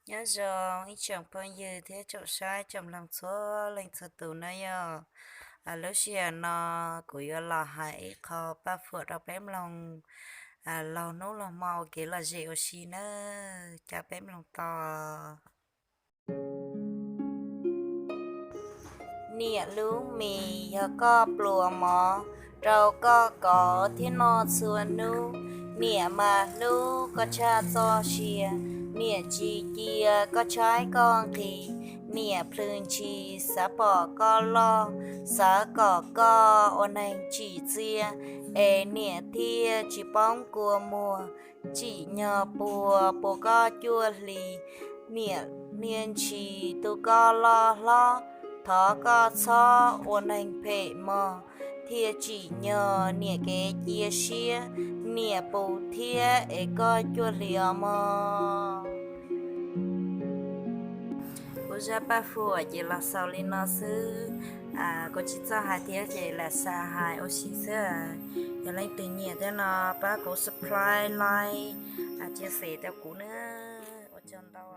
Nyob zoo ib tsoom phooj ywg thiab tsoom saib tsoom mloog txhua leej txhua tus na yom. Lub sij hawm no kuv yuav los hais ib qho paj fuam rau peb mloog laug hnub laug hmo ua kev lom zem ua si nawb, caw peb mloog tau. Niam lub mis yog koj pluas mov, rau koj kov thiab noj txhua hnub. Niam mas hlub koj tshaj txoj sia, niam tsis cia koj tshaib koj nqhis. Niam plhws ntshis xav pom koj loj, xav kom koj ua neeg tsim txiaj, es niam thiaj tsis poob kua muag. Tsim nyog puag puas koj cuaj hlis, niam hnia ntshis tu koj loj hlob. Thov koj txhob ua neeg phem mog, thiaj tsim nyog niam kev cia siab, niam pus thiab es koj cuaj hlis os mog. Kuv zaj paj fuam ces los xaus li no xwb. Kuv tsis txawj hais thiab ces lam xav hais ua si xwb. Yog leej twg nyiam thiab no pab kuv subscribe, like, chia sẻ rau kuv nawb. Ua tsaug ntau.